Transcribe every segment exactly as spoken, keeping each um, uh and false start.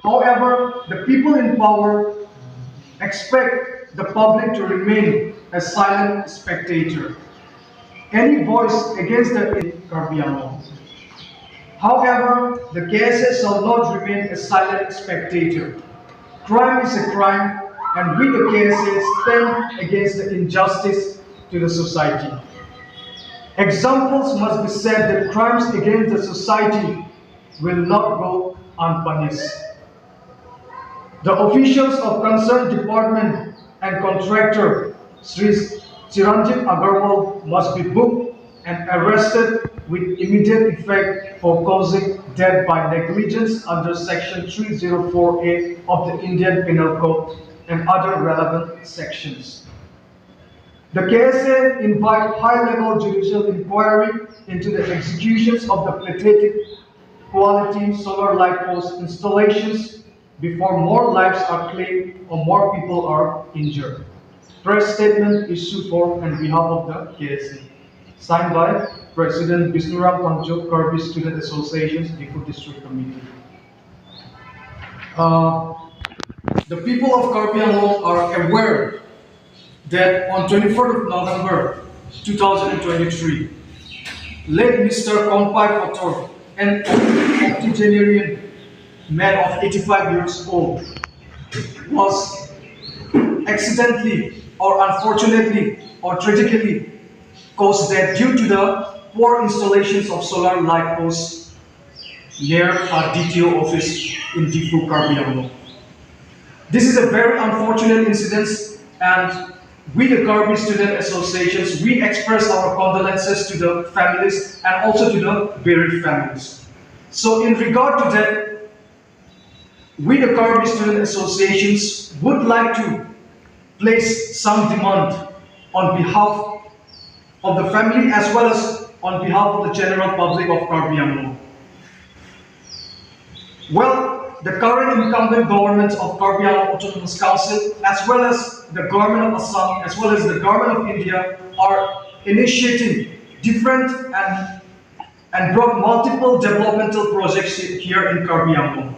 However, the people in power expect the public to remain a silent spectator. Any voice against the in Karbi Anglong. However, the K S A shall not remain a silent spectator. Crime is a crime, and we the K S A stand against the injustice to the society. Examples must be set that crimes against the society will not go unpunished. The officials of concerned department and contractor, Shri Chiranjit Agarwal, must be booked and arrested with immediate effect for causing death by negligence under Section three zero four A of the Indian Penal Code and other relevant sections. The K S A invite high-level judicial inquiry into the executions of the pathetic quality solar light post installations before more lives are claimed or more people are injured. Press statement issued for and behalf of the K S A. Signed by President Bisnuram Phangcho, Karbi Student Associations, Diphu District Committee. Uh, the people of Karbi Anglong are aware that on twenty-fourth of November two thousand twenty-three, late Mister Konpai Pator, an octogenarian man of eighty-five years old, was accidentally or unfortunately or tragically caused death due to the poor installations of solar light posts near a D T O office in Diphu, Karbi Anglong. This is a very unfortunate incident, and we, the Karbi Student Associations, we express our condolences to the families and also to the bereaved families. So, in regard to that, we, the Karbi Student Associations, would like to place some demand on behalf of the family as well as on behalf of the general public of Karbi Anglong. Well, the current incumbent government of Karbi Anglong Autonomous Council, as well as the government of Assam, as well as the government of India, are initiating different and, and brought multiple developmental projects here in Karbi Anglong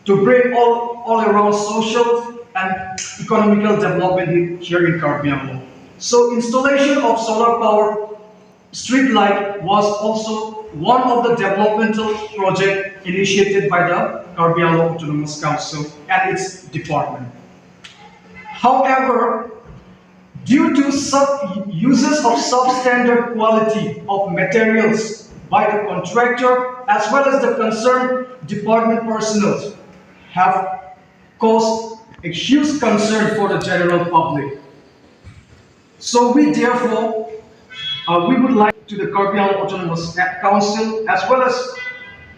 to bring all, all around social and economical development in, here in Karbi Anglong. So installation of solar power street light was also one of the developmental project initiated by the Karbi Anglong Autonomous Council and its department. However, due to sub uses of substandard quality of materials by the contractor as well as the concerned department personnel have caused a huge concern for the general public. So we therefore, uh, we would like to the Karbi Anglong Autonomous Council as well as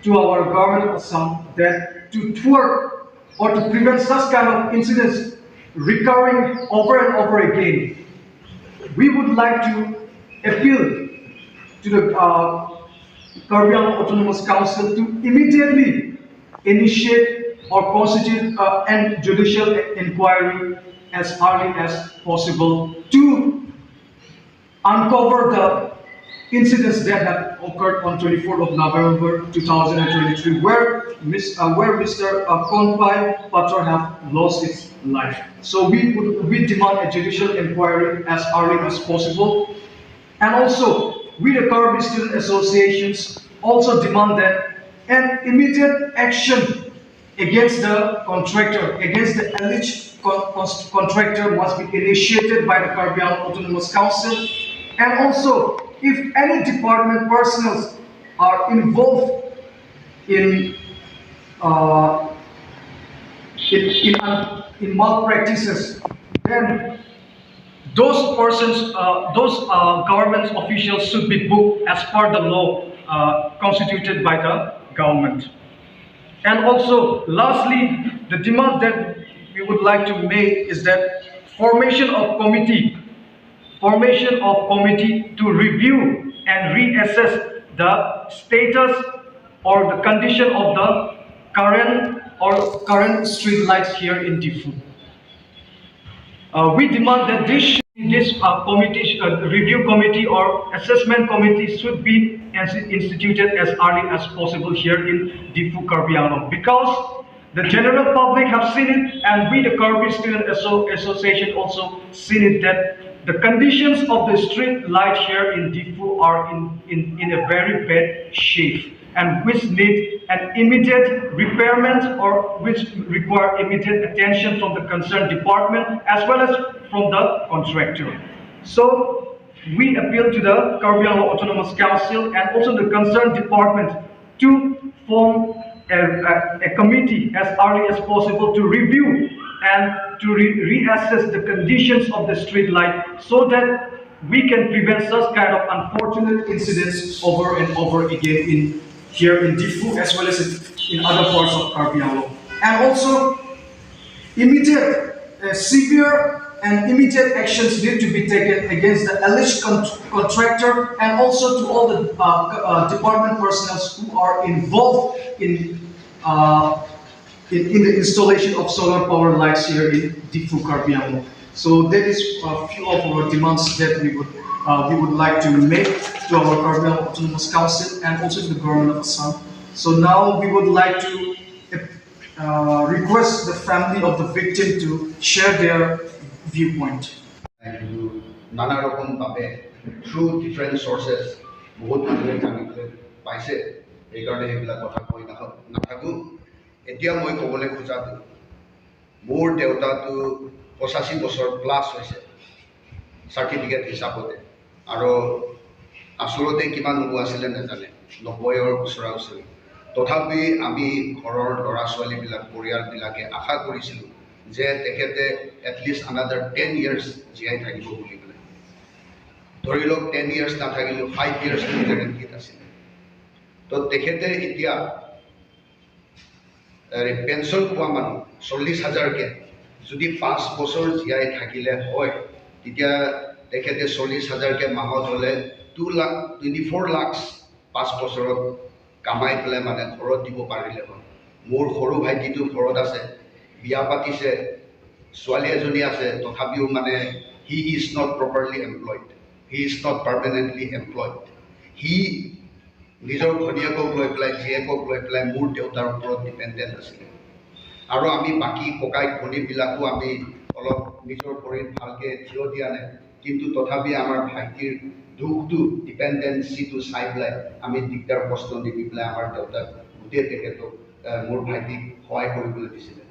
to our government of Assam that to thwart or to prevent such kind of incidents recurring over and over again, we would like to appeal to the uh, Karbi Anglong Autonomous Council to immediately initiate or constitute uh, an judicial inquiry as early as possible to uncover the incidents that have occurred on twenty-fourth of November two thousand twenty-three, where Miss, uh, where Mister uh, Konpai Pator have lost his life. So we would, we demand a judicial inquiry as early as possible, and also we the Karbi Student Associations also demand that an immediate action against the contractor, against the alleged con- cons- contractor must be initiated by the Karbi Anglong Autonomous Council. And also, if any department personnel are involved in uh, in, in, in malpractices, then those persons, uh, those uh, government officials should be booked as per the law uh, constituted by the government. And also, lastly, the demand that we would like to make is that formation of committee, formation of committee to review and reassess the status or the condition of the current or current street lights here in Diphu. Uh, we demand that this This uh, committee, uh, review committee or assessment committee should be ins- instituted as early as possible here in Diphu, Karbi Anglong, because the general public have seen it, and we, the Karbi Student Asso- Association, also seen it that the conditions of the street light here in Diphu are in, in, in a very bad shape, and which need an immediate repairment or which require immediate attention from the concerned department as well as from the contractor. So we appeal to the Karbi Anglong Autonomous Council and also the concerned department to form a, a, a committee as early as possible to review and to re- reassess the conditions of the street light so that we can prevent such kind of unfortunate incidents over and over again in here in Diphu as well as in, in other parts of Karbi Anglong. And also, immediate, uh, severe and immediate actions need to be taken against the alleged con- contractor and also to all the uh, co- uh, department personnel who are involved in, uh, in in the installation of solar power lights here in Diphu, Karbi Anglong. So that is a few of our demands that we would uh, we would like to make to our Karbi Anglong Autonomous Council and also to the government of Assam. So now we would like to uh, request the family of the victim to share their viewpoint. কিন্তু নানা ৰকম ভাৱে through different sources বহুত মানুহে জানিবলৈ পাইছে। সেইকাৰণে সেইবিলাক কথা কৈ নাথা- নাথাকো। এতিয়া মই ক'বলৈ খোজাটো, মোৰ দেউতাটো পঁচাশী বছৰ প্লাছ হৈছে চাৰ্টিফিকেট হিচাপতে, আৰু আচলতে কিমান হ'ব আছিলে নাজানে, নব্বৈৰ ওচৰা ওচৰি। তথাপি আমি ঘৰৰ ল'ৰা ছোৱালীবিলাক, পৰিয়ালবিলাকে আশা কৰিছিলোঁ যে তেখেতে at least another ten years জীয়াই থাকিব বুলি পেলাই। ধৰি লওক, টেন ইয়াৰ্ছ নাথাকিলেও ফাইভ ইয়াৰ্ছটো গেৰেণ্টিড আছিলে। তো তেখেতে এতিয়া পেঞ্চন পোৱা মানুহ চল্লিছ হাজাৰকে যদি পাঁচ বছৰ জীয়াই থাকিলে হয়, তেতিয়া তেখেতে চল্লিছ হাজাৰকে মাহত হ'লে টু লাখ, টুৱেণ্টি ফ'ৰ লাখছ পাঁচ বছৰত কামাই পেলাই মানে ঘৰত দিব পাৰিলে হয়। মোৰ সৰু ভাইটিটো ঘৰত আছে, বিয়া পাতিছে, ছোৱালী এজনী আছে, তথাপিও মানে he is not properly employed, he is not permanently employed। সি নিজৰ ভনীয়েকক লৈ পেলাই, জীয়েকক লৈ পেলাই মোৰ দেউতাৰ ওপৰত ডিপেণ্ডেণ্ট আছিলে। আৰু আমি বাকী ককাই ভনীবিলাকো আমি অলপ নিজৰ ভৰিত ভালকে থিয় দিয়া নাই, কিন্তু তথাপি আমাৰ ভাইটিৰ দুখটো, ডিপেণ্ডেঞ্চিটো চাই পেলাই আমি দিগদাৰ কষ্ট নিদি পেলাই আমাৰ দেউতাক গোটেই তেখেতক, আহ, মোৰ ভাইটিক সহায় কৰিবলৈ দিছিলে।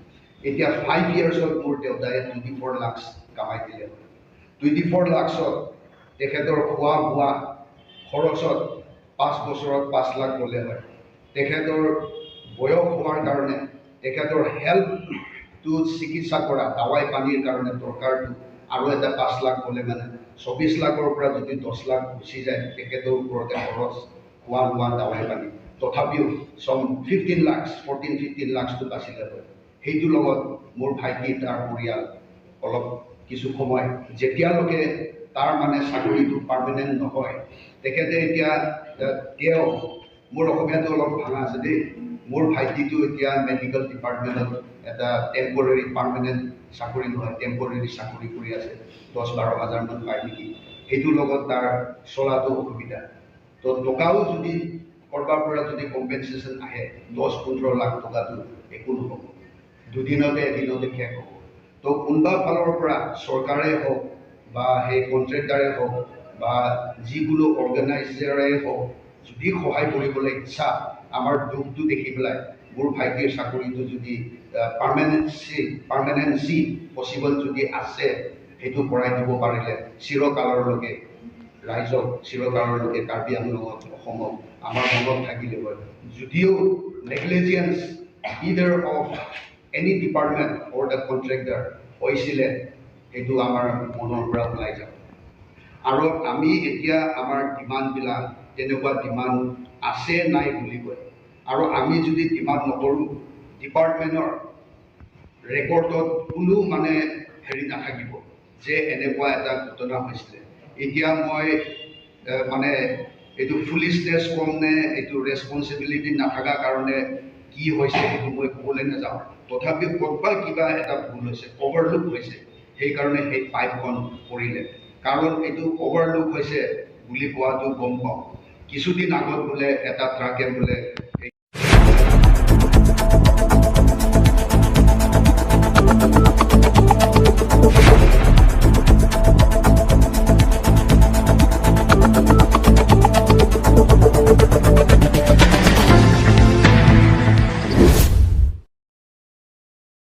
এতিয়া ফাইভ ইয়াৰ্ছত মোৰ দেউতাই টুৱেণ্টি ফ'ৰ লাখছ কামাই দিলে হয়। টুৱেণ্টি ফ'ৰ লাখছত তেখেতৰ খোৱা বোৱা খৰচত পাঁচ বছৰত পাঁচ লাখ গ'লে হয়। তেখেতৰ বয়স হোৱাৰ কাৰণে তেখেতৰ হেল্থটো, চিকিৎসা কৰা, দাৱাই পানীৰ কাৰণে দৰকাৰটো আৰু এটা পাঁচ লাখ গ'লে মানে চৌবিছ লাখৰ পৰা যদি দহ লাখ গুচি যায় তেখেতৰ ওপৰতে খৰচ, খোৱা লোৱা, দাৱাই পানী, তথাপিও চম ফিফটিন লাখছ, ফৰ্টিন ফিফটিন লাখছটো বাচিলে হয়। সেইটোৰ লগত মোৰ ভাইটি, তাৰ পৰিয়াল অলপ কিছু সময় যেতিয়ালৈকে তাৰ মানে চাকৰিটো পাৰ্মানেণ্ট নহয়, তেখেতে এতিয়া, এ, তেওঁ, মোৰ অসমীয়াটো অলপ ভাঙা আছে দেই, মোৰ ভাইটিটো এতিয়া মেডিকেল ডিপাৰ্টমেণ্টত এটা টেম্পৰেৰী, পাৰ্মানেণ্ট চাকৰি নহয়, টেম্পৰেৰী চাকৰি কৰি আছে, দহ বাৰ হাজাৰমান পায় নেকি, সেইটোৰ লগত তাৰ চলাটো অসুবিধা। তো টকাও যদি ক'ৰবাৰ পৰা যদি কম্পেনচেশ্যন আহে, দহ পোন্ধৰ লাখ টকাটো একো নহ'ব, দুদিনতে এদিনতে শেষ হ'ব। তো কোনোবা ফালৰ পৰা চৰকাৰে হওক বা সেই কণ্ট্ৰেক্টাৰে হওক বা যিকোনো অৰ্গেনাইজাৰে হওক, যদি সহায় কৰিবলৈ ইচ্ছা, আমাৰ দুখটো দেখি পেলাই মোৰ ভাইটিৰ চাকৰিটো যদি পাৰ্মানেঞ্চি, পাৰ্মানেঞ্চি পচিবল যদি আছে, সেইটো কৰাই দিব পাৰিলে চিৰকাললৈকে ৰাইজক, চিৰকাললৈকে কাৰ্বি আংলঙত, অসমত আমাৰ মনত থাকিলে হয়। যদিও negligence either of any department or the contractor হৈছিলে, সেইটো আমাৰ মনৰ পৰা ওলাই যাব। আৰু আমি এতিয়া আমাৰ ডিমাণ্ডবিলাক তেনেকুৱা ডিমাণ্ড আছে নাই বুলি কয়। আৰু আমি যদি ডিমাণ্ড নকৰোঁ, ডিপাৰ্টমেণ্টৰ ৰেকৰ্ডত কোনো মানে হেৰি নাথাকিব যে এনেকুৱা এটা ঘটনা হৈছিলে। এতিয়া মই, এ, মানে এইটো ফুলিছনেছ কম নে এইটো ৰেছপনচিবিলিটি নাথাকা কাৰণে কি হৈছে সেইটো মই ক'বলৈ নাযাওঁ। তথাপিও ক'ৰবাত কিবা এটা ভুল হৈছে, অভাৰলুক হৈছে, সেইকাৰণে সেই পাইপখন পৰিলে। কাৰণ এইটো অভাৰলুক হৈছে বুলি কোৱাটো গম পাওঁ। কিছুদিন আগত বোলে এটা ট্ৰাকে বোলে